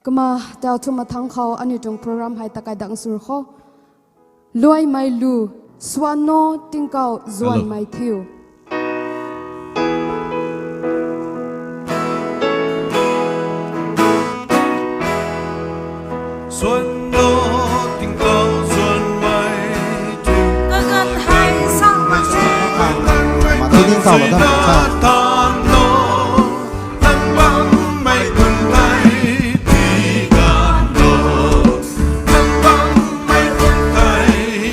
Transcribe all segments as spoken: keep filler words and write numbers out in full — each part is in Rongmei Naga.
Kumna tau thumna thangc khou aniu tuang program hei ta kaidang sur kho. Luaimei lu, swanno tingkauh zuanmei thiu. Swanno tingkauh zuanmei thiu. Kagan hei sang ma se. Mati ding tau la dam sa.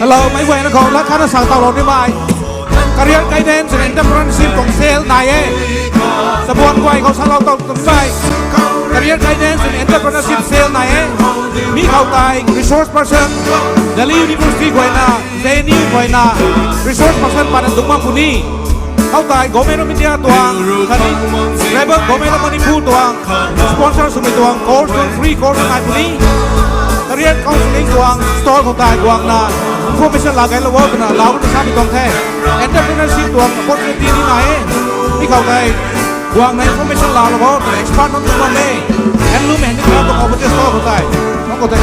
Hello, mei guayna khou lat khatna sa tau lou ni mei. Career Guidance and Entrepreneurship tuang cell nai e. Sabuan guay khou salou tau tumei. Career Guidance and Entrepreneurship cell nai e. Mi khou tei resource person, Delhi University guayna, J N U guayna, resource person pana dungc mak puni. Khou tei Government of India tuang, khatni Tribal Government of Manipur tuang, sponsor swmei tuang course tuang free course nai puni. Career counseling tuang store khou tei guangna information laa gaylou o twna lau na samei tuang the. Entrepreneurship tuang opportunity ni nai e. Mi khou tei guangna information laalou o twna expert nunc tuang e. Handloom handicraft tuang opportunity store khou tei. Nunc khou tei.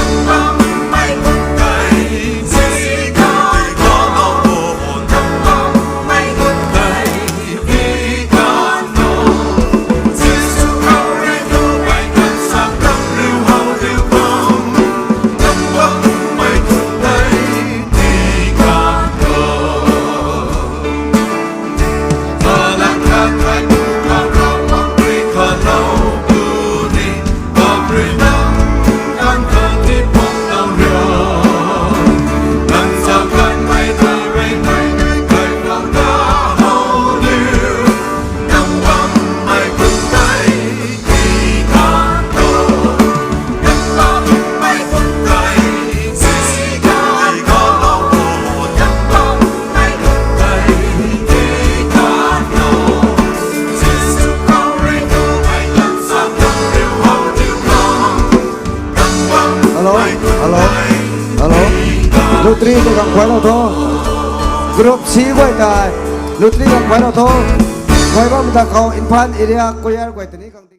Hello, hello, hello. Lottery tu khang khuaylou tho. Group C guay tei lottery khang khuaylou tho. Khuay bam ta khou Imphal area choir guay tei ni khang